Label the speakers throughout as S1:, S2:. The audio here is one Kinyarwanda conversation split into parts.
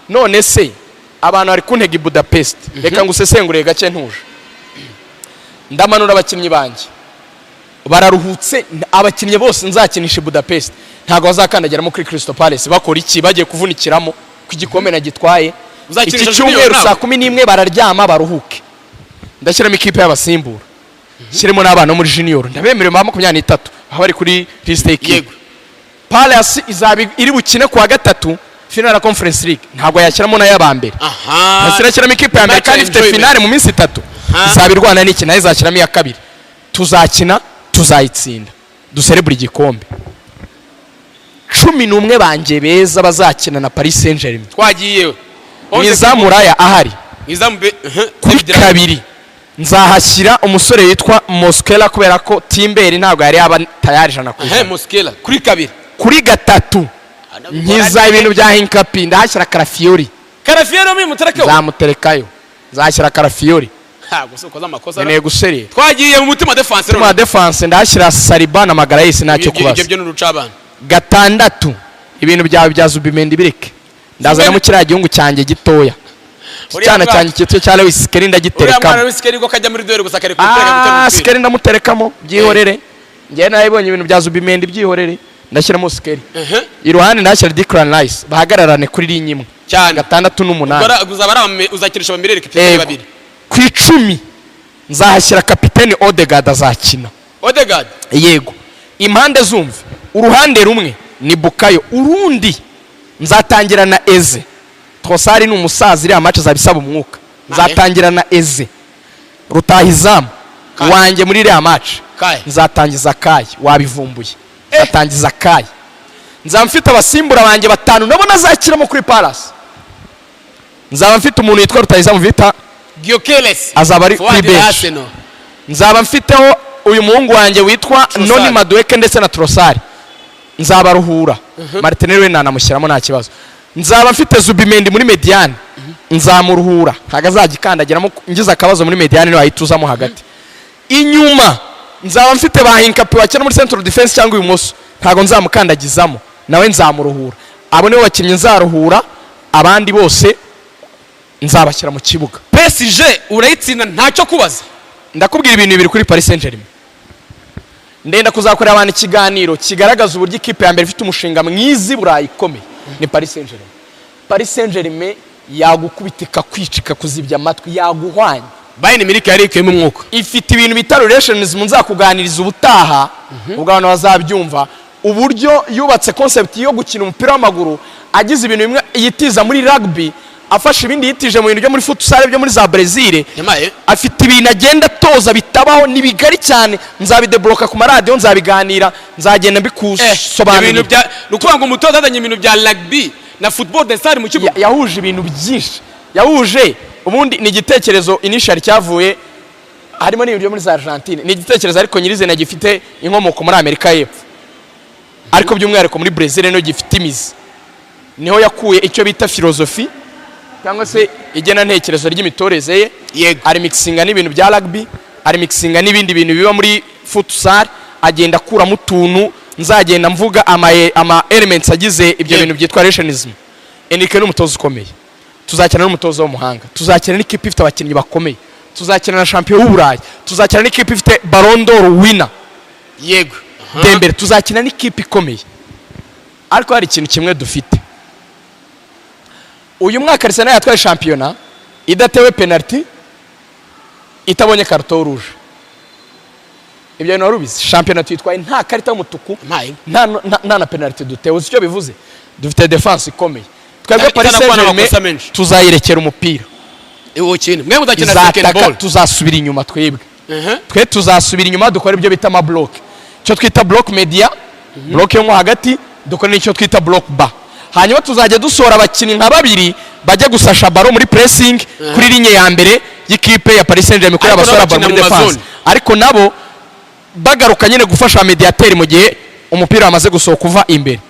S1: None se abantu bari kuntega i Budapest? Reka ngusesengure gake ntuje. Ndamanura abakinnyi banjye bararuhutse. Abakinnyi bose nzakinisha i Budapest ntabwo bazakandagiramo kuri Crystal Palace. Bakora iki? Bagiye kuvunikiramo ku gikombe nagitwaye.
S2: Uzakinisha
S1: Iki
S2: Junior
S1: cyumweru
S2: nawe?
S1: saa 11 bararyama baruhuke. Ndashyiramo ikipe y'abasimbura, shyiremo n'abana bo muri junior, ndabemerewe ba 23 aho bari kuri liste y'ikipe. Palace izaba iri bukine kuwa gatatu final ya Conference League, ntabwo yashyiramo n'ay'abambere. Irashyiramo ikipe ya mbere
S2: Match
S1: kandi ifite
S2: enjoyment.
S1: finale mu minsi 3. Izaba irwana n'iki? Nayo izashyiramo iya kabiri. Tuzakina, tuzayitsinda, duserebure igikombe. 11 banjye beza bazakina na Paris Saint Germain.
S2: Twagiye.
S1: Mu izamu Raya ahari.
S2: Mu izamu be
S1: Kuri
S2: David Raya.
S1: kabiri nzahashyira umusore witwa Mosquera, kubera ko Timber ntabwo yari yaba tayari ijana ku ijana.
S2: Mosquera kuri kabiri.
S1: Kuri gatatu nkiza ibintu bya Hincapié, ndahashyira Calafiori.
S2: Calafiori muri muterekeho?
S1: Nzamuterekayo, nzahashyira Calafiori.
S2: Ntabwo se ukoze amakosa?
S1: Nkeneye guserera.
S2: Twagiye mu mutima defense.
S1: Mutima wa defense ndahashyira Saliba na Magalhães, ntacyo
S2: Ibyo
S1: kubaza.
S2: byo ni urucabana.
S1: Gatandatu, ibintu byawe bya Zubimendi bireke, ndazanamo kiriya gihugu cyanjye gitoya.
S2: Uriya
S1: Cyana
S2: mwana-
S1: cyanjye gito cya Lewis Skelly
S2: Uriya mwana
S1: ndagiterekamo.
S2: w'Skelly ko kajya muri duel gusa, akareka umupira akagutera
S1: Ah,
S2: umupira.
S1: Skelly ndamuterekamo, byihorere. Njyewe narabibonye, ibintu bya Zubimendi byihorere, ndashyiramo Skelly. Iruhande ndashyira Declan Rice, bahagararane kuri ligne imwe. Gatandatu n'umunani.
S2: Uzaba ari uzakinisha abamirere kapiteni babiri.
S1: Ku 10 nzahashyira kapiteni Odegaard, azakina.
S2: Odegaard.
S1: Yego. Impande zumve, uruhande rumwe ni Bukayo, urundi nzatangira na Eze. Trossard ni umusaza, iriya match azaba isaba umwuka. Nzatangira na Eze rutahizamu
S2: Kai.
S1: wanjye muri iriya match.
S2: Kai.
S1: Nzatangiza Kai, wabivumbuye, nzatangiza Kai. Nzaba mfite abasimbura banjye batanu nabo nazakiramo kuri Palace. Nzaba mfite umuntu witwa rutahizamu Vita.
S2: Gyökeres.
S1: Azaba ari kuri
S2: Forward
S1: bench.
S2: Arsenal.
S1: Nzaba mfiteho uyu muhungu wanjye witwa
S2: Trossard.
S1: Noni Madueke ndetse na Trossard, nzabaruhura. Martinelli we nanamushyiramo, nta kibazo. Nzaba mfite Zubimendi muri médiane, nzamuruhura, ntabwo azajya ikandagiramo. Ngize akabazo muri médiane niwe wahita uzamo hagati. Inyuma nzaba mfite ba Hincapié bakina muri central defense cyangwa ibumoso, ntabwo nzamukandagizamo, nawe nzamuruhura. Abo nibo bakinnyi nzaruhura, abandi bose nzabashyira mu kibuga.
S2: PSG urayitsinda, ntacyo kubaza.
S1: Ndakubwira ibintu bibiri kuri Paris Saint Germain. Ndenda kuzakorera abantu ikiganiro kigaragaza uburyo ikipe ya mbere ifite umushinga mwiza i Burayi ikomeye ni Paris Saint Germain. Paris Saint Germain yagukubita, ikakwica, ikakuzibya amatwi, yaguhwanya.
S2: Bayern Munich yari ikuyemo umwuka.
S1: Ifite ibintu bita relationism, nzakuganiriza ubutaha, ubwo abantu bazabyumva, uburyo yubatse concept yo gukina umupira w'amaguru, agize ibintu bimwe yitiza muri rugby, afashe ibindi yitije mu bintu byo muri futsal byo muri za Brazil.
S2: Yamaye.
S1: Afite ibintu agenda atoza bitabaho, ni bigari cyane. Nzabidebloka ku maradiyo, nzabiganira, nzagenda mbikusobanurira.
S2: Ibintu bya, ni ukuvuga ngo umutoza azanye ibintu bya rugby na football de salle mu kibuga.
S1: Yahuje ibintu byinshi. Yahuje, ubundi ni igitekerezo initial cyavuye harimo n'ibintu byo muri za Argentine, ni igitekerezo ariko nyirizina gifite inkomoko muri Amerika y'Epfo, ariko by'umwihariko muri Brazil niho gifite imizi, niho yakuye icyo bita filozofi cyangwa se igenantekerezo ry'imitoreze ye. Ari mixinga n'ibintu bya rugby, ari mixinga n'ibindi bintu biba muri futsal, agenda akuramo utuntu. Nzagenda mvuga ama elements agize ibyo bintu byitwa relationism. Enrique ni umutoza ukomeye, tuzakina n'umutoza w'umuhanga, tuzakina n'ikipe ifite abakinnyi bakomeye, tuzakina na champion w'Uburayi, tuzakina n'ikipe ifite Ballon d'Or winner Dembele, tuzakina n'ikipe ikomeye. Ariko hari ikintu kimwe dufite: uyu mwaka Arsenal yatwaye shampiyona idatewe penalty, itabonye carton rouge. Ibyo bintu wari ubizi? Shampiyona tuyitwaye nta karita y'umutuku,
S2: Mpaye.
S1: nta na penalty dutewe. Uzi icyo bivuze? Dufite defense ikomeye twebwe.
S2: Itana
S1: Paris
S2: kubona
S1: Saint-Germain
S2: amakosa menshi.
S1: tuzayirekera umupira.
S2: Uwo kintu mwe muzakina second
S1: Izataka,
S2: ball.
S1: tuzasubira inyuma twebwe. Twe tuzasubira inyuma, dukora ibyo bita ama bloc, icyo twita bloc médian, bloc yo mo hagati, dukora n'icyo twita bloc bas. Hanyuma tuzajya dusohora abakinnyi nka babiri bajya gusasha ballon muri pressing kuri ligne ya mbere y'ikipe ya Paris Saint-Germain, kuri
S2: Ariko
S1: abasohora
S2: nabo
S1: ballon muri
S2: bakina mu
S1: defense.
S2: mazone.
S1: Ariko nabo bagaruka nyine gufasha médiateur mu gihe umupira wamaze gusohoka uva imbere,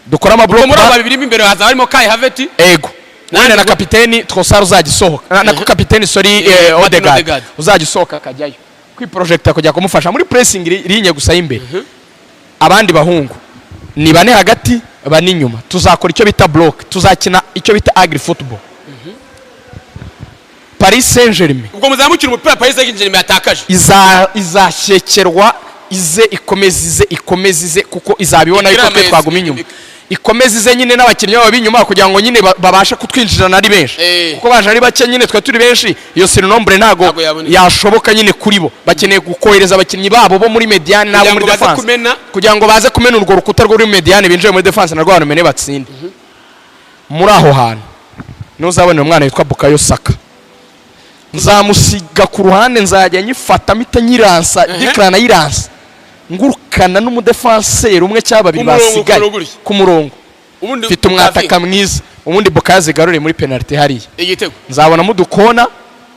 S1: dukora ama bloc
S2: Muri abo
S1: bas.
S2: babiri b'imbere hazaba harimo Kai Havertz.
S1: Ego, wenda na kapiteni Trossard uzajya usohoka, na kapiteni, sorry,
S2: Martin
S1: Odegaard
S2: Odegaard.
S1: uzajya usohoka akajyayo kwiprojecta kujya kumufasha muri pressing ligne gusa y'imbere. Abandi bahungu ni bane hagati, Bane inyuma, tuzakora icyo bita block, tuzakina icyo bita ugly football. Paris Saint Germain
S2: Ubwo muzamukira umupira Paris Saint-Germain yatakaje.
S1: Izashyekerwa, ize ikomeze, ize ikomeze, ize, kuko izabibona yuko twe twaguma inyuma. Ikomeze ize nyine n'abakinnyi babo b'inyuma, kugira ngo nyine babashe kutwinjirana ari benshi, kuko baje ari bake nyine, twe turi benshi, iyo surnombre ntago
S2: Ntago yaboneka.
S1: yashoboka nyine kuri bo. Bakeneye gukohereza abakinnyi babo bo muri médiane n'abo
S2: Kugira
S1: muri
S2: ngo baze
S1: défense,
S2: kumena.
S1: kugira ngo baze kumena urwo rukuta rwo muri médiane, binjire muri défense narwo barumene, batsinde. Muri aho hantu ntuzabonera umwana witwa Bukayo Saka. Nzamusiga ku ruhande, nzajya nyifata mpita nyiransa, Declan ayiransa, ngurukana n'umudefanseri umwe cyangwa babiri
S2: Ku murongo,
S1: basigaye
S2: ku murongo gutya.
S1: ku murongo.
S2: Ubundi
S1: Mfite umwataka mwiza. Ubundi Bukayo azigarure muri penalty hariya.
S2: Igitego.
S1: Nzabonamo udukona,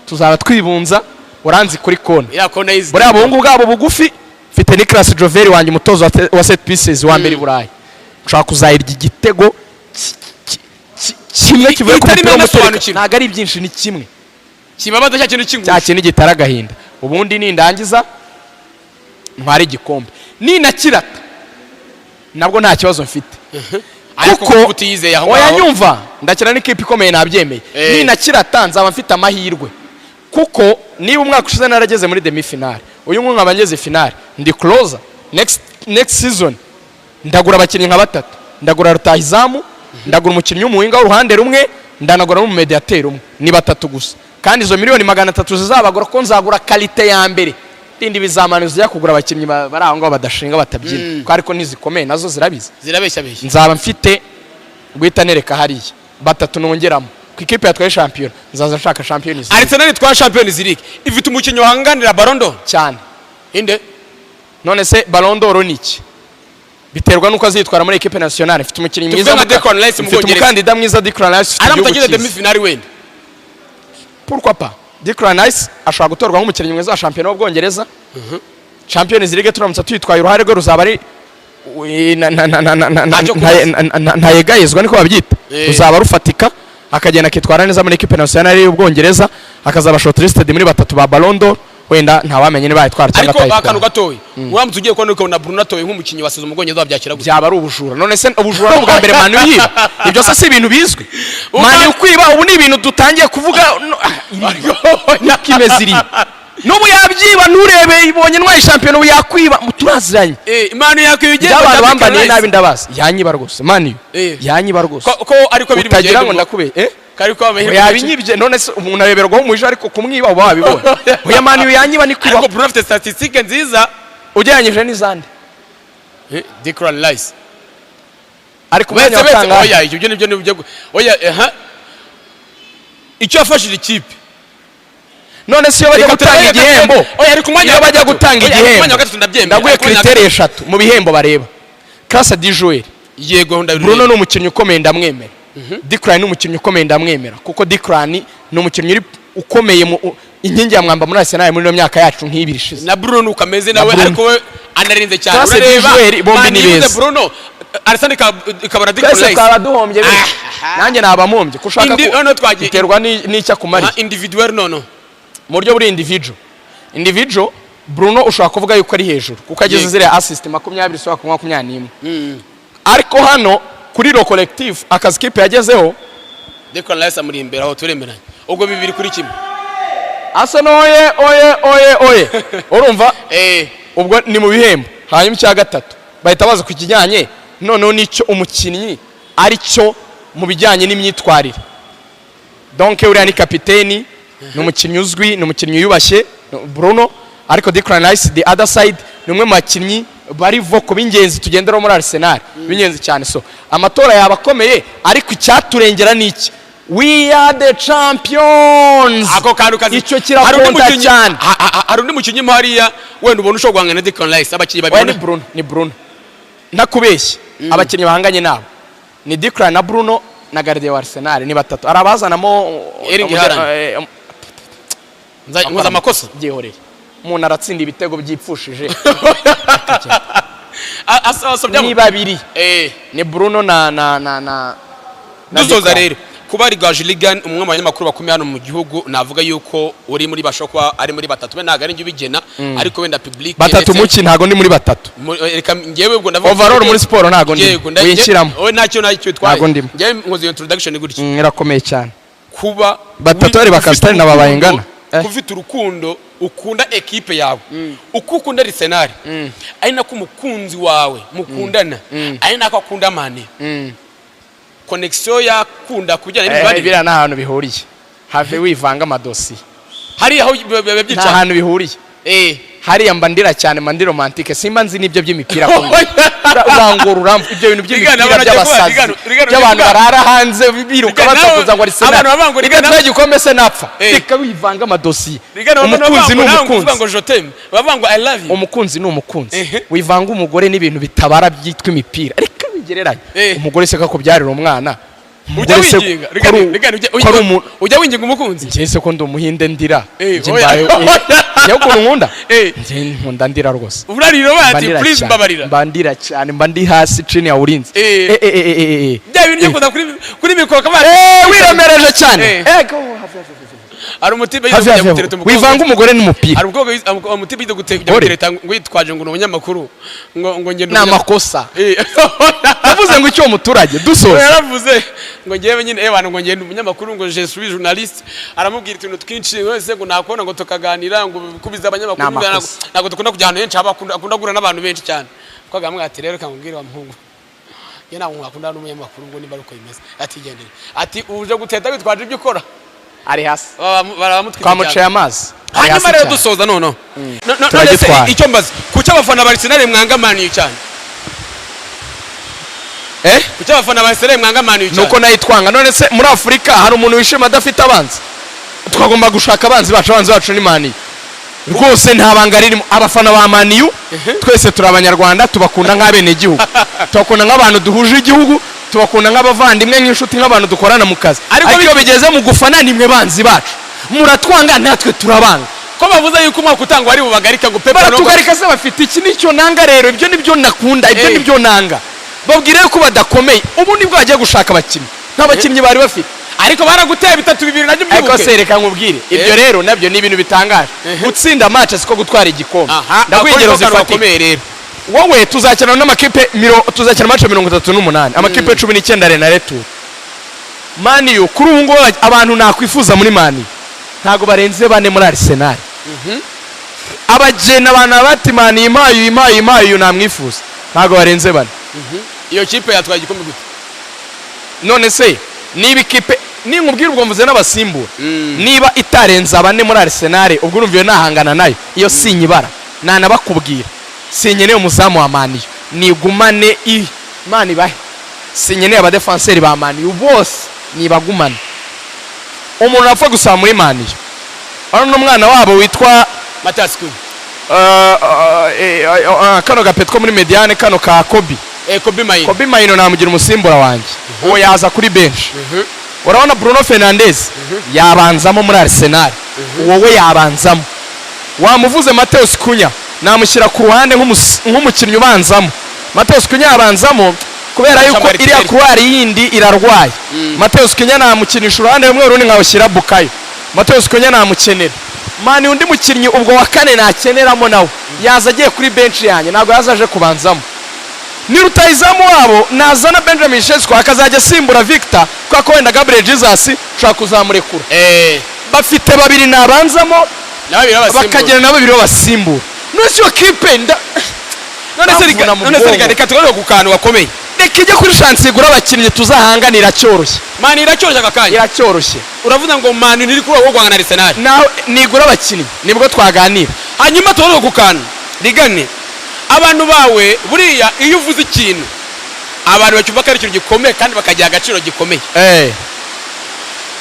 S1: tuzaba twibunza, uranzi kuri kona.
S2: Ya kona yizi.
S1: Buriya buhungu bwabo bugufi, mfite Nicolas Jover wanjye, umutozo wa set pieces wa mbere i Burayi. Nshobora kuzayirya igitego kimwe kivuye ku
S2: Itarimo
S1: mupira w'umutereka.
S2: inasobanukirwa.
S1: Ntabwo ari byinshi, ni kimwe.
S2: Kibabaza, cya kintu cy'ingusho.
S1: Cya kintu gitara agahinda. Ubundi nindangiza ntware igikombe, ninakirata nabwo nta kibazo mfite.
S2: Ariko
S1: Kuko
S2: kuko utiyizeye aho
S1: oya,
S2: ngaho.
S1: nyumva, ndakina n'ikipe ikomeye, nabyemeye. Ninakirata nzaba mfite amahirwe, kuko niba umwaka ushize narageze muri demi finale, uyu nguyu nkaba ngeze finale, ndi closer. Next season ndagura abakinnyi nka batatu: ndagura rutahizamu, ndagura umukinnyi w'umuwinga w'uruhande rumwe, ndanagura n'umumediateri umwe. Ni batatu gusa, kandi izo miliyoni 300 zizabagura, ko nzagura qualité ya mbere. Rindi bizamani zijya kugura abakinnyi bari aho ngaho badashinga, batabyina, ko ariko ntizikomeye nazo zirabizi.
S2: Zirabeshya beshya.
S1: Nzaba mfite guhita nereka hariya batatu nongeramo ku ikipe yatwaye shampiyona. Nzaza nshaka Champions League.
S2: Arsenal itwara Champions League, ifite umukinnyi wahanganira Ballon d'Or.
S1: Cyane.
S2: Inde?
S1: None se Ballon d'Or ni iki? Biterwa n'uko azitwara muri équipe nationale. Mfite umukinnyi
S2: Tuvuge
S1: mwiza,
S2: nka Declan Rice mu
S1: mfite
S2: Bwongereza.
S1: umukandida mwiza Declan Rice, ufite
S2: Aramutse
S1: igihugu
S2: ageze
S1: cyiza.
S2: demi finale wenda.
S1: Pourquoi pas? Declan Rice ashobora gutorwa nk'umukinnyi mwiza wa shampiyona w'Ubwongereza. Champions League turamutse tuyitwaye, uruhare rwe ruzaba ari
S2: Ntacyo
S1: ntayegayezwa, niko babyita. Ruzaba rufatika, akagenda akitwara neza muri équipe nationale y'Ubwongereza, akazaba shortlisted muri batatu ba Ballon d'Or. Wenda ntawamenye niba yayitwara cyangwa
S2: Ariko akantu
S1: atayitwara.
S2: gatoya, uramutse ugiye kubona ukabona Bruno atoye nk'umukinnyi wa saison mu Bwongereza, wabyakira gute?
S1: Byaba ari ubujura. None se ubujura ni ubwa mbere Man U yiba? Ibyo se si ibintu bizwi? Man U kwiba ubu ni ibintu dutangiye kuvuga no, niko imeze iriya. N'ubu yabyiba, nturebe ibonye ntwaye shampiyona, ubu yakwiba, turaziranye.
S2: Man U yakwiye igihembo
S1: By'abantu
S2: cya
S1: bambaniye
S2: Declan Rice.
S1: nabi, ndabazi, yanyiba rwose Man U. Yanyiba rwose.
S2: Ko ariko biri
S1: Utagira ngo
S2: bugende.
S1: ndakube
S2: Ko ariko amahirwe
S1: Yabinyibye. None se umuntu ayoberwaho umuja, ariko kumwiba uba wabibonye. Oya, Man U yanyiba ni kwiba.
S2: Ariko Bruno afite statistique nziza.
S1: Ugereranyije n'izandi?
S2: Declan Rice.
S1: Ariko umwanya
S2: Betse
S1: wa
S2: betse.
S1: kangahe?
S2: Oya, ibyo nibyo nibyo, oya, icyo yafashije ikipe.
S1: None se iyo bajya
S2: Reka
S1: gutanga
S2: turebe.
S1: igihembo,
S2: Oya, ari ku mwanya
S1: iyo
S2: wa
S1: bajya
S2: gatatu.
S1: gutanga
S2: Oya, ari ku
S1: igihembo,
S2: mwanya wa gatatu, ndabyemera.
S1: ndaguye
S2: Ari ku mwanya wa
S1: critère eshatu mu bihembo bareba: classe du joueur.
S2: Yego, ndabireba.
S1: Bruno ni umukinnyi ukomeye, ndamwemera. Declan ni umukinnyi ukomeye, ndamwemera, kuko Declan ni umukinnyi uri ukomeye mu inkingi ya mwamba muri Arsenal muri ino myaka yacu nk'ibiri ishize.
S2: Na Bruno nuko ameze nawe.
S1: Bruno.
S2: Ariko we anarinze cyane.
S1: Classe du
S2: Urareba
S1: joueur, bombi
S2: Man
S1: ni
S2: U ibuze
S1: beza.
S2: Bruno, Arsenal ikabara Declan
S1: Twese
S2: Rice.
S1: twaba duhombye benshi, nanjye naba mpombye ko ushaka
S2: Indi-
S1: ko
S2: noneho twagiye-
S1: biterwa n'icyo akumariye.
S2: Individuel nono.
S1: Mu buryo buri individual, Bruno ushobora kuvuga yuko ari hejuru, kuko ageze ziriya assist 20 ushobora kuba 21, ariko hano kuri le collectif, akazi kipe yagezeho.
S2: Declan Rice amuri imbere, aho turemeranya. Ubwo 2-1.
S1: Arsenal oye oye oye oye, urumva? Ubwo ni mu bihembo. Hanyuma icya gatatu bahita baza ku kijyanye noneho n'icyo umukinnyi ari cyo mu bijyanye n'imyitwarire. Donc uriya ni kapiteni, ni umukinnyi uzwi, ni umukinnyi wiyubashye Bruno. Ariko Declan Rice, the other side, ni umwe mu bakinnyi bari vocal b'ingenzi tugenderaho muri Arsenal, b'ingenzi cyane. So amatora yaba akomeye, ariko icyaturengera ni iki? We are the champions.
S2: Ako kantu kazi.
S1: Icyo
S2: Hari undi
S1: kirakonta
S2: mukinnyi-
S1: cyane.
S2: Hari undi mukinnyi mo hariya wenda ubona ushobora guhangana na Declan Rice, abakinnyi
S1: Oya,
S2: babibona?
S1: ni Bruno, ni Bruno, ntakubeshye. Abakinnyi bahanganye nabo ni Declan na Bruno na gardien wa Arsenal, ni batatu. Hari abazanamo
S2: Erling Haaland. Nkoze amakosa.
S1: Byihorere, umuntu aratsinda ibitego byipfushije.
S2: Asabye
S1: Ni babiri, ni Bruno na
S2: Dusoza
S1: Declan.
S2: rero. Kuba Rugaju Reagan, umwe mu banyamakuru bakomeye hano mu gihugu, navuga yuko uri muri, bashobora kuba ari muri batatu, we ntabwo ari njye ubigena, ariko wenda public
S1: Batatu muki? Ntago ndi muri batatu.
S2: Reka njyewe ubwo ndavuga
S1: Overall muri siporo ntago ndimo.
S2: Yego,
S1: Winshyiramo.
S2: Wowe ntacyo bitwaye.
S1: Ntago ndimo.
S2: Njyewe nkoze iyo introduction gutya.
S1: Irakomeye cyane.
S2: Kuba
S1: Batatu bari bakasitari na babaye ingana.
S2: Ufite urukundo ukunda ekipe yawe, uko ukunda Arsenal ari nako umukunzi wawe mukundana ari nako akunda Man U, connection yakunda kubijyanye n'imibanire.
S1: Biriya nta hantu bihuriye, have wivanga amadosiye.
S2: Hariya aho biba
S1: Nta
S2: byica.
S1: hantu bihuriye. Hariya mba ndira cyane, mba ndi romantique, simba nzi n'ibyo by'imipira. Urangora uramva ibyo bintu by'imipira
S2: Rigana, abantu bagiye kuba-
S1: by'abasazi,
S2: Rigana, Rigana,
S1: by'abantu
S2: Rigana.
S1: barara hanze biruka
S2: Rigana,
S1: basakuza ngo Arsenal
S2: abantu bavuga ngo
S1: Rigana
S2: Rigana-
S1: twaye igikombe se napfa.
S2: Eh.
S1: Reka wivanga amadosiye.
S2: Rigana, abantu
S1: Umukunzi ni
S2: bavuga ngo nawe kuvuga
S1: umukunzi.
S2: ngo je t'aime, bavuga ngo I love you.
S1: Umukunzi ni umukunzi.
S2: Ehe.
S1: Wivanga umugore n'ibintu bitabara byitwa imipira, reka bigereranye.
S2: Eh.
S1: Umugore se kakubyarira umwana,
S2: Ujya
S1: umugore se
S2: winginga
S1: ko
S2: Rigana,
S1: ari
S2: Rigana,
S1: ko ari umuntu.
S2: Ujya winginga umukunzi?
S1: Njye se ko ndi umuhinde ndira?
S2: Eh,
S1: Njye
S2: oya.
S1: mbaye njyewe ukuntu nkunda,
S2: Eh.
S1: njye nkunda ndira rwose.
S2: Urarira
S1: Mba
S2: bati
S1: ndira
S2: please
S1: cyane.
S2: mbabarira.
S1: Mba ndira cyane, mba ndi hasi chini ya ulinzi.
S2: Eh.
S1: Eh, eh, eh, eh, eh.
S2: Bya bintu byo kuza kuri mikoro kabaye.
S1: Eh, wiremereje cyane.
S2: Eh.
S1: Eh, go,
S2: Hari umutipe
S1: hafi
S2: yize
S1: hafi
S2: kujya gutereta umukobwa.
S1: Wivanga umugore n'umupira.
S2: Hari umukobwa umutipe yize kujya
S1: Gore.
S2: gutereta ngo yitwaje ngo ni umunyamakuru, ngo ngende.
S1: Ni amakosa.
S2: Eh.
S1: Yavuze ngo icyo muturage dusoza.
S2: Yaravuze ngo ngewe nyine abantu ngo ngende umunyamakuru, ngo je suis journaliste, aramubwira utuntu twinshi wese ngo nakubona ngo tukaganira ngo kubiza abanyamakuru.
S1: Ni amakosa.
S2: Ntabwo dukunda kujya ahantu henshi haba akunda guhura n'abantu benshi cyane. Ko ati rero kamubwira wa muhungu, njye ntabwo mwakunda n'umunyamakuru ngo niba ari uko bimeze, ati gendere, ati uje guteta witwaje ibyo ukora.
S1: Ari hasi.
S2: Baramutwite.
S1: Twamuciye amazi. Ari
S2: Hanyuma
S1: hasi
S2: rero
S1: cyane.
S2: dusoza noneho. None se
S1: Turagitwara.
S2: icyo mbaza, kuki abafana ba Arsenal mwanga Man U cyane?
S1: Eh.
S2: Kuki abafana ba Arsenal mwanga Man U cyane?
S1: Nuko nayitwanga. None se muri Afurika hari umuntu wishima adafite abanzi? Twagomba gushaka abanzi bacu. Abanzi bacu ni Man U rwose, nta banga ririmo. Abafana ba Man U twese turi Abanyarwanda, tubakunda nk'abenegihugu, tubakunda nk'abantu duhuje igihugu, tubakunda nk'abavandimwe, nk'inshuti, nk'abantu dukorana mu kazi.
S2: Ariko
S1: Ariko iyo bigeze mu gufana, nimwe banzi bacu. Muratwanga, natwe turabanga.
S2: Ko bavuze yuko umwaka utangwa ari bubagarika ngo Pep
S1: Baratugarika se bafite iki? Nicyo nanga rero, ibyo nibyo nakunda, ibyo
S2: Eh.
S1: nibyo nanga. Babwire yuko badakomeye, ubu nibwo bagiye gushaka abakinnyi, nta bakinnyi bari bafite.
S2: Ariko baraguteye 3-2 nabyo.
S1: Ariko
S2: Byibuke.
S1: se reka nkubwire, ibyo
S2: Eh.
S1: rero nabyo ni ibintu bitangaje. Gutsinda match siko gutwara igikombe.
S2: Aha.
S1: Ndaguha ingero zifatika.
S2: Bakomeye rero.
S1: Wowe tuzakina n'amakipe tuzakina match 38, amakipe 19 aller retour. Man U kuri ubu ngubu, abantu nakwifuza muri Man U ntabwo barenze bane muri Arsenal. Abagena abantu bati Man U impaye impaye impaye uyu namwifuza, ntabwo barenze bane.
S2: Iyo kipe yatwaye igikombe gute?
S1: None se niba ikipe, ninkubwira ubwo mvuze n'abasimbura, niba itarenze abane muri Arsenal, ubwo urumva iyo nahangana nayo? Iyo sinyibara nanabakubwira. Sinkeneye umuzamu wa Man U, nigumane i Imana ibahe. Sinkeneye abadefanseri ba Man U bose, nibagumane. Umuntu apfa gusaba muri Man U hano n'umwana wabo witwa
S2: Matheus Cunha.
S1: Kano gapeti ko muri médiane, kano ka Kobbie.
S2: Eh, Kobbie Mainoo.
S1: Kobbie Mainoo namugira umusimbura wanjye, uwo yaza kuri bench. Urabona Bruno Fernandes yabanzamo muri Arsenal, uwo we yabanzamo. Wamuvuze Matheus Cunha, namushyira ku ruhande nk'umukinnyi ubanzamo. Matheus Cunha yabanzamo kubera yuko
S2: Martinelli.
S1: iriya couloir yindi irarwaye. Matheus Cunha namukinisha uruhande rumwe, urundi nkawushyira Bukayo. Matheus Cunha namukenera. Man undi mukinnyi ubwo wa kane nakeneramo nawe yaza agiye kuri bench yanjye, ntabwo yaza aje kubanzamo. Ni rutayizamu wabo, nazana Benjamin Sesko akazajya asimbura Victor, kubera ko wenda Gabriel Jesus ushobora kuzamurekura.
S2: Eh.
S1: Bafite babiri nabanzamo,
S2: Na babiri b'abasimbura.
S1: bakagira na babiri babasimbura. None se iyo kipe nda
S2: None se
S1: Bamvuna mu
S2: none se
S1: bwonko.
S2: reka tugaruke ku kantu gakomeye.
S1: Reka ijye kuri chance igura abakinnyi tuzahanganira, cyoroshye.
S2: Man iracyoroshye aka kanya?
S1: Iracyoroshye.
S2: Uravuga ngo Man ntiri kuri uwo guhangana na Arsenal?
S1: Naho nigura abakinnyi nibwo twaganira.
S2: Hanyuma tugaruke ku kantu rigane abantu bawe. Buriya iyo uvuze ikintu abantu bacyumva ko ari ikintu gikomeye kandi bakagiha agaciro gikomeye.
S1: Eh.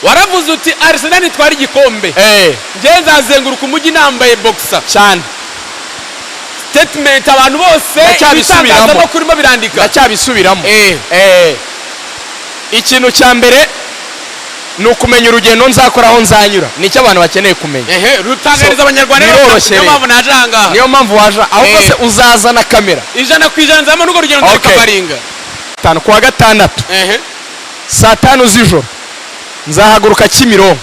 S2: Waravuze uti Arsenal itwara igikombe,
S1: Eh.
S2: njye nzazenguruka umujyi nambaye boxer.
S1: Cyane.
S2: Statement abantu bose,
S1: Ndacyabisubiramo.
S2: ibitangazamakuru birimo birandika.
S1: Ndacyabisubiramo.
S2: Eh.
S1: Eh, ikintu cya mbere ni ukumenya urugendo nzakora, aho nzanyura, nicyo abantu bakeneye kumenya.
S2: Ehe, rutangariza
S1: So,
S2: Abanyarwanda rero.
S1: biroroshye
S2: Niyo
S1: rero.
S2: mpamvu naje ahangaha.
S1: Niyo mpamvu waje ahubwo.
S2: Eh.
S1: Se uzazana kamera?
S2: 100% nzamo n'urwo rugendo
S1: Okay.
S2: nzarukavaringa.
S1: Tanu kuwa gatandatu,
S2: Ehe.
S1: saa 5 z'ijoro. Nzahaguruka Kimironko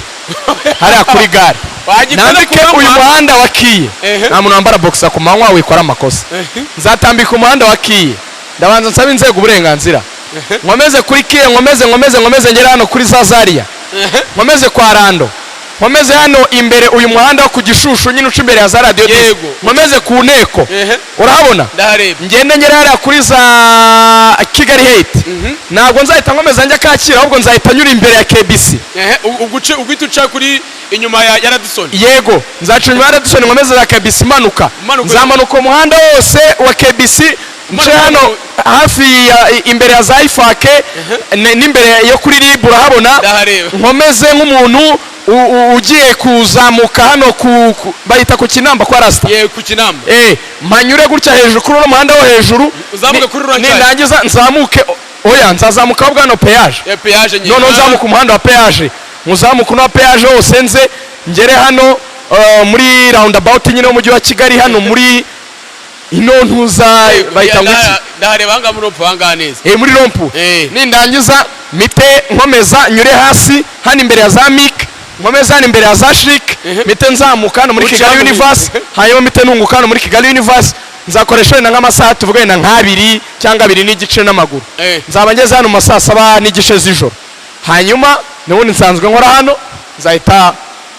S1: hariya kuri gare,
S2: Wagikoze
S1: nambike
S2: ku manywa.
S1: uyu muhanda wa KIE. Nta muntu wambara boxer ku manywa, wikora amakosa. Nzatambika umuhanda wa KIE, ndabanza nsaba inzego uburenganzira, nkomeze kuri KIE, nkomeze, nkomeze, nkomeze, ngere hano kuri za Zaria, nkomeze kwa Rando, nkomeze hano imbere, uyu muhanda wo ku Gishushu nyine uca imbere ya za Radiyo Disi, nkomeze ku Nteko. Urahabona?
S2: Ndahareba.
S1: Ngende ngere hariya kuri za Kigali Heights. Ntabwo nzahita nkomeza njya Kacyiru, ahubwo nzahita nyura imbere ya KBC.
S2: Ubwo uguhita uca kuri inyuma ya Radisson.
S1: Yego, nzaca inyuma ya Radisson, nkomeze za KBC, imanuka.
S2: Umanuka.
S1: Nzamanuka umuhanda wose wa KBC, nce
S2: Umanuka.
S1: hano hafi ya imbere ya za IFAK n'imbere yo kuri RIB, urahabona?
S2: Ndahareba.
S1: Nkomeze nk'umuntu ugiye kuzamuka hano ku bayita ku Kinamba kwa Rasita.
S2: Yego, ku Kinamba.
S1: Mpanyure gutya hejuru kuri uno muhanda wo hejuru.
S2: Uzamuke kuri Ruracyari.
S1: Nindangiza nzamuke, oya, nzazamuka ahubwo hano péage.
S2: Ya péage nyine.
S1: Noneho nzamuka umuhanda wa péage, nkuzamuka uno wa péage wose, nze ngere hano muri roundabout nyine w'umujyi wa Kigali, hano muri ino ntuza bayita ngo iki?
S2: Ndahareba ahangaha muri rond-point, ahangaha neza.
S1: Muri rond-point. Nindangiza mite nkomeza nyure hasi hano imbere ya za MIC, nkomeza hano imbere ya za CHIC, mite nzamuka hano muri
S2: Uca
S1: Kigali
S2: hano
S1: Universe, hanyuma mite nunguka hano muri Kigali Universe. Nzakoresha wenda nk'amasaha, tuvuge wenda nk'abiri cyangwa 2.5 n'amaguru. Nzaba ngeze hano mu ma saa 7:30 z'ijoro. Hanyuma n'ubundi nsanzwe nkora hano, nzahita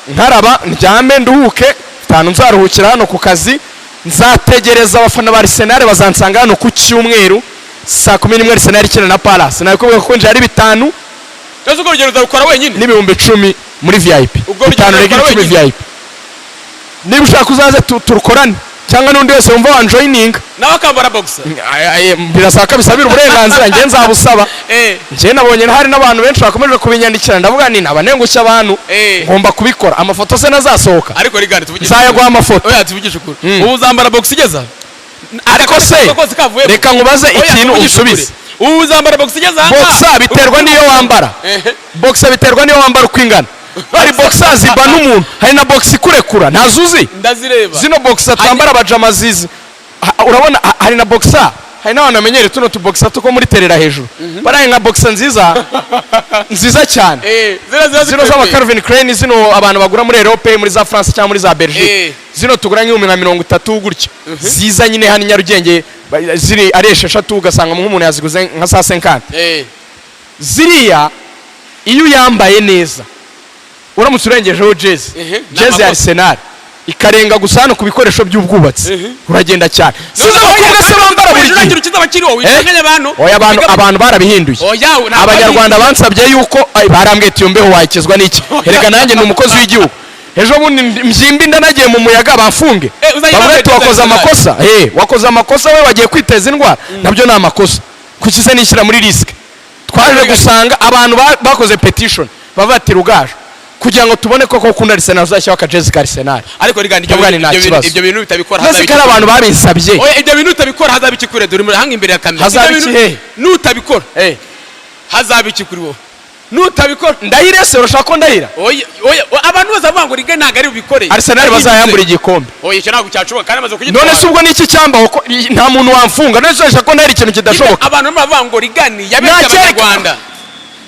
S1: nkaraba, ndyame, nduhuke tanu, nzaruhukira hano ku kazi. Nzategereza abafana ba Arsenal, bazansanga hano ku cyumweru saa 11, Arsenal ikina na Palace. Nabikubwiye ko kwinjira ari 5
S2: Ese urwo rugendo uzarukora wenyine?
S1: n'ibihumbi 10 muri VIP.
S2: Ubwo
S1: 5
S2: rugendo
S1: rega
S2: uzarukora
S1: 10
S2: wenyine?
S1: VIP. Niba ushaka uzaze turukorane, cyangwa n'undi wese wumva wanjoininga.
S2: Nawe akambara boxer?
S1: Birasaba ko bisabira uburenganzira, njye nzabusaba. Njye nabonye hari n'abantu benshi bakomeje kubinyandikira, ndavuga ni nabanengushya abantu, ngomba kubikora. Amafoto se nazasohoka?
S2: Ariko rigane tuvugishe.
S1: Nzayaguha amafoto.
S2: Oya, tuvugishe ukuri, ubu uzambara boxer igeza
S1: Ariko se
S2: kose kavuyemo?
S1: reka nkubaze
S2: Oya,
S1: ikintu
S2: tuvugishe
S1: unsubize.
S2: ukuri. Ubu uzambara boxer igeza ahangaha?
S1: Boxer biterwa n'iyo wambara. Boxer biterwa n'iyo wambara uko ingana. Hari boxer ziba n'umuntu, hari na boxer ikurekura, ntazuzi?
S2: Ndazireba.
S1: Zino boxer twambara abajama zizi, urabona, hari na boxer, hari n'abantu bamenyereye tuno tuboxer two muri terera hejuru, baraye nka boxer nziza nziza cyane.
S2: Ziriya ziba
S1: Zino
S2: zikwemeye.
S1: z'aba Calvin Klein, zino abantu bagura muri Europe, muri za France cyangwa muri za Belgique, zino tugura nk'ibihumbi nka 30 gutya, ziza nyine hano i Nyarugenge ziri ari 6, ugasanga nk'umuntu yaziguze nka saa 50. Ziriya iyo uyambaye neza, uramutse urengejeho jezi,
S2: Ni
S1: jezi ya
S2: amakosa.
S1: Arsenal ikarenga gusa hano ku bikoresho by'ubwubatsi, uragenda cyane. Sizo
S2: Oya,
S1: abakobwa se bambara buri
S2: uragira
S1: gihe?
S2: ukiza abakiriho wishanganya abantu.
S1: Oya, abantu barabihinduye.
S2: Oya, ntabwo
S1: Abanyarwanda bansabye yuko barambwiye ati: "Mbeho wayikizwa n'iki?" Erega nanjye ni umukozi w'igihugu. Ejo bundi mbyimba inda nagiye mu muyaga, bamfunge,
S2: Uzajya
S1: bavuge ati
S2: wambaye
S1: wakoze
S2: Arsenal.
S1: amakosa. Wakoze amakosa, we wagiye kwiteza indwara, nabyo ni amakosa. Kuki se nishyira muri risque? Twaje gusanga abantu bakoze petition, bavuga ati: "Rugaju, kugira ngo tubone koko ukunda Arsenal, uzashyiraho akajezi ka Arsenal."
S2: Ariko rigana ibyo
S1: Ndavuga ni
S2: bintu,
S1: nta
S2: ibyo bintu,
S1: kibazo.
S2: ibyo bintu bitabikora
S1: Mbese
S2: hazaba
S1: ko ari
S2: iki?
S1: abantu babinsabye.
S2: Oya, ibyo bintu utabikora hazaba iki kure? Dore muri hanga imbere ya kamera.
S1: Hazaba
S2: Ibyo
S1: iki
S2: bintu
S1: hehe?
S2: nutabikora hazaba iki kuri wowe nutabikora?
S1: Ndahire se? Urashaka ko ndahira?
S2: Oya, oya, abantu bose bavuga ngo Rigana ntabwo ari bubikore.
S1: Arsenal bazayambura igikombe.
S2: Oya, icyo ntabwo cyashoboka kandi amaze kugitwara.
S1: None se ubwo ni iki cyambaho ko nta muntu wamfunga? None se urashaka ko ndahira ikintu kidashoboka?
S2: Abantu barimo baravuga ngo Rigani yabeshye abanyarwanda.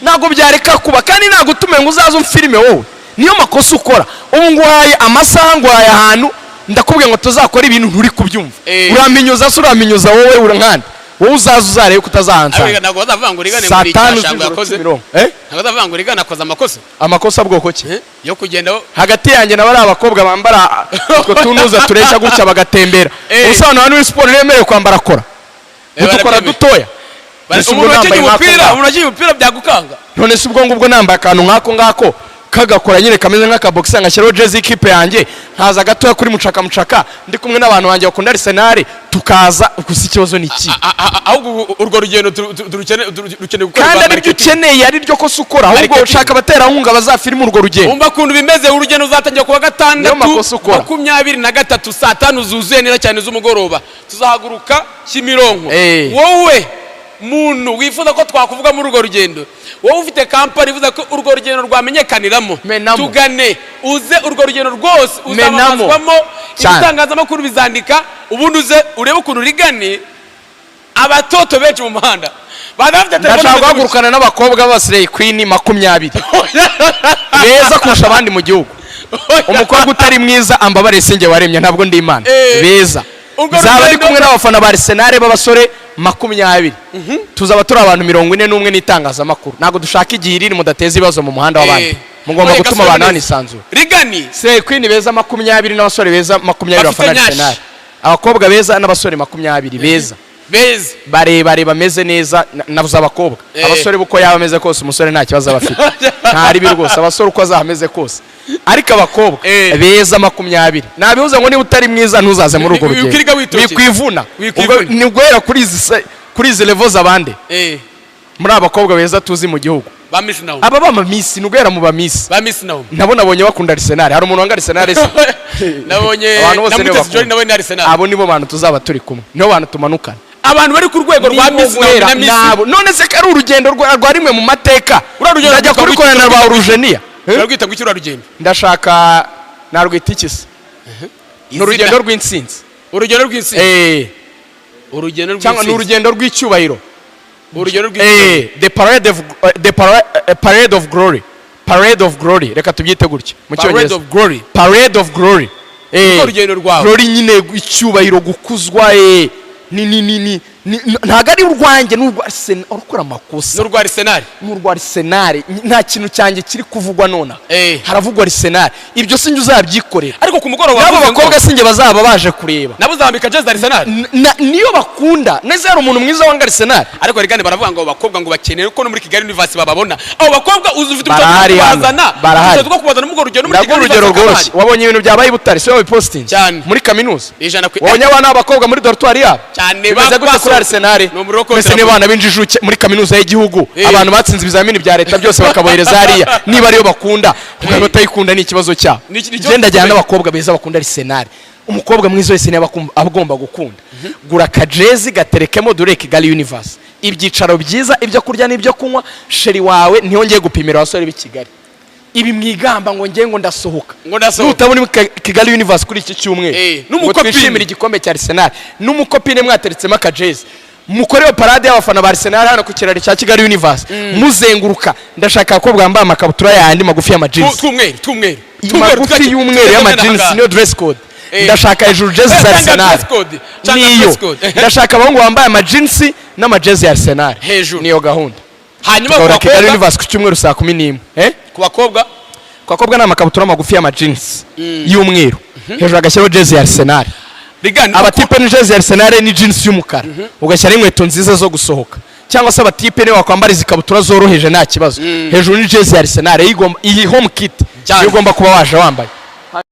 S1: Ntabwo byareka kuba, kandi ntabwo utume ngo uzaze umfilime wowe. Niyo makosa ukora. Ubu nguhaye amasaha, nguhaye ahantu, ndakubwiye ngo tuzakora ibintu, nturi kubyumva. Urampinyuza se? Urampinyuza wowe, urankanda wowe. Uzaza uzarebe ko utazahansanga.
S2: Ariko ntabwo bazavuga ngo Rigani
S1: Saa
S2: ngo
S1: 5
S2: icyashango
S1: z'ijoro,
S2: yakoze.
S1: Kimironko. Eh?
S2: Ntabwo bazavuga ngo Rigani akoze amakosa.
S1: Amakosa bwoko ki?
S2: Yo kugenda
S1: Hagati yanjye na bariya abakobwa bambara utwo tunuza tureshya gutya bagatembera, ubusobanuro hano muri siporo ntibemerewe kwambara kora udukora
S2: Barabyemewe.
S1: dutoya. Mbese ubwo
S2: Umuntu
S1: nambaye
S2: wakinnye
S1: nk'ako
S2: umupira,
S1: ngako.
S2: umuntu wakinnye umupira byagukanga.
S1: None se ubwo ngubwo nambaye akantu nk'ako ngako kagakora nyine kameze nk'akabogisa, ngashyiraho jezi y'ikipe yanjye, nkaza gatoya kuri mucaka mucaka, ndi kumwe n'abantu banjye bakunda Arsenal, tukaza gusa, ikibazo ni iki?
S2: Ahubwo urwo rugendo rukeneye gukorerwa
S1: Kandi aribyo
S2: marketing.
S1: ukeneye, ari ryo kosa ukora ahubwo.
S2: Marketing.
S1: Ushaka abaterankunga bazafilima urwo rugendo.
S2: Umva ukuntu bimeze: urugendo ruzatangira kuwa
S1: Niyo
S2: gatandatu
S1: makosa ukora.
S2: 23, saa 5 zuzuye neza cyane z'umugoroba, tuzahaguruka Kimironko. Wowe muntu wifuza ko twakuvuga muri urwo rugendo, wowe ufite kampani wifuza ko urwo rugendo rwamenyekaniramo,
S1: Menamo.
S2: tugane uze urwo rugendo rwose
S1: Menamo.
S2: uzamamazwamo.
S1: Cyane.
S2: Ibitangazamakuru bizandika, ubundi uze urebe ukuntu Rigani Abatoto benshi mu muhanda baba bafite telefone.
S1: Ndashaka guhagurukana n'abakobwa b'aba slay queen 20 beza kurusha abandi mu gihugu. Umukobwa utari mwiza ambabare, sinjye waremye, ntabwo ndi Imana. Beza.
S2: Ubwo
S1: Nzaba ndi kumwe n'abafana ba Arsenal b'abasore 20, tuzaba turi abantu 41 n'itangazamakuru. Ntabwo dushaka igihe iriri, mudateza ibibazo mu muhanda w'abandi. Mugomba
S2: Oya,
S1: gutuma
S2: gasore
S1: abantu
S2: neza.
S1: banisanzura.
S2: Rigani.
S1: Slay queen beza 20 n'abasore beza 20
S2: Bafite
S1: bafana
S2: nyashi.
S1: Arsenal, abakobwa beza n'abasore 20 beza,
S2: Beza.
S1: barebare, bameze neza. Navuze abakobwa. Abasore uko yaba ameze kose, umusore nta kibazo aba afite, nta ribi rwose, abasore uko azaba ameze kose, ariko abakobwa beza 20. Nabibuze ngo niba utari mwiza ntuzaze muri urwo rugendo.
S2: Wikwirirwa witokera.
S1: Wikwivuna.
S2: Wikwivuna.
S1: Ubwo ni guhera kuri izi level z'abandi muri aba bakobwa beza tuzi mu gihugu.
S2: Ba Miss Naomi.
S1: Aba bama miss, ni uguhera mu ba miss.
S2: Ba Miss Naomi.
S1: Nabo nabonye bakunda Arsenal. Hari umuntu wanga Arsenal se?
S2: Nabonye
S1: Abantu bose
S2: na
S1: nibo
S2: Mutesi Jolly.
S1: bakunda.
S2: Nawe ni Arsenal.
S1: Abo nibo bantu tuzaba turi kumwe, nibo bantu tumanukana.
S2: Abantu bari ku rwego rwa
S1: Nibo
S2: Miss Naomi
S1: guhera
S2: na Miss
S1: nabo. None se ko ari urugendo rwa rimwe mu mateka,
S2: Uriya rugendo
S1: ndajya
S2: rwitwa
S1: kurukorana na ba Urujeniya?
S2: Urarwita ngo iki uriya rugendo?
S1: Ndashaka, narwita iki se? Ni urugendo rw'intsinzi.
S2: Urugendo rw'intsinzi. Urugendo
S1: Cyangwa ni
S2: rw'intsinzi.
S1: urugendo rw'icyubahiro.
S2: Urugendo rw'intsinzi.
S1: The parade of glory, parade of glory, reka tubyite gutya mu
S2: Parade
S1: Cyongereza.
S2: of glory.
S1: Parade of glory.
S2: Urwo rugendo rwawe.
S1: Glory nyine, icyubahiro, gukuzwa. Ni ntabwo ari urwanjye, ni urwa Arsenal. Urakora amakosa.
S2: N'urwa Arsenal.
S1: Ni urwa Arsenal, nta kintu cyanjye kiri kuvugwa nonaha. Haravugwa Arsenal, ibyo sinjye uzabyikorera.
S2: Ariko ku mugoroba
S1: N'abo
S2: wavuze ngo
S1: bakobwa sinjye bazaba baje kureba.
S2: Nabo uzambika jezi Arsenal.
S1: Niyo bakunda neza, hari umuntu mwiza wanga Arsenal?
S2: Ariko rigane, baravuga ngo abo bakobwa ngo bakeneye ko no muri Kigali Universe bababona. Abo bakobwa uzi ufite ubushobozi
S1: Barahari
S2: bwo
S1: hano.
S2: kubazana?
S1: Barahari.
S2: Ubushobozi bwo kubazana muri urwo rugendo muri
S1: Ndaguha
S2: Kigali
S1: urugero
S2: Universe
S1: rworoshye.
S2: bakaba
S1: Wabonye ibintu byabaye i Butare, si wowe wabipositinze?
S2: Cyane.
S1: Muri kaminuza.
S2: Ijana ku
S1: Wabonye abana b'abakobwa muri dortoir yabo?
S2: Cyane.
S1: Bimeze gute kuri Arsenal?
S2: Ni umuriro wo
S1: Mbese
S2: kotera.
S1: niba abana b'injijuke muri kaminuza y'igihugu, abantu batsinze ibizamini bya leta byose bakabohereza hariya, niba ariyo bakunda, ukaba utayikunda, ni ikibazo cyabo.
S2: Ni ikibazo
S1: Genda jyana
S2: gikomeye.
S1: n'abakobwa beza bakunda Arsenal. Umukobwa mwiza wese niba aba agomba gukunda, gura akajezi gaterekemo dore Kigali Universe, ibyicaro byiza, ibyo kurya n'ibyo kunywa. Chéri wawe ntiyongeye gupimira abasore b'i Kigali ibi mwigamba ngo ngiye ngo ndasohoka.
S2: Ngo ndasohoka.
S1: Nutabona Kigali Universe kuri iki cyumweru ngo
S2: N'umukopine.
S1: twishimire igikombe cya Arsenal n'umukopine, mwateretsemo akajezi, mukorewe parade y'abafana ba Arsenal hano ku kiraro cya Kigali Universe muzenguruka. Ndashaka abakobwa bambaye amakabutura yandi magufi y'amajinsi.
S2: Tw'umweru, tw'umweru, tw'umweru.
S1: Magufi y'umweru y'amajinsi, niyo dress code. Ndashaka hejuru jezi za
S2: Cyangwa
S1: Arsenal.
S2: dress code. Cyangwa
S1: Niyo.
S2: dress code.
S1: Ndashaka abahungu bambaye amajinsi n'amajezi ya Arsenal.
S2: Hejuru.
S1: Niyo gahunda.
S2: Hanyuma ku
S1: Tugahura Kigali
S2: bakobwa?
S1: Universe ku cyumweru saa 11.
S2: Ku bakobwa?
S1: Ku bakobwa ni amakabutura magufi y'amajinsi y'umweru, hejuru agashyiraho jezi ya Arsenal.
S2: Rigane.
S1: Abatipe ni jezi ya Arsenal ni jeans y'umukara, ugashyiraho inkweto nziza zo gusohoka, cyangwa se abatipe niyo wakwambara izi kabutura zoroheje nta kibazo, hejuru ni jezi ya Arsenal. Iyi home kit
S2: Cyane.
S1: niyo ugomba kuba waje wambaye.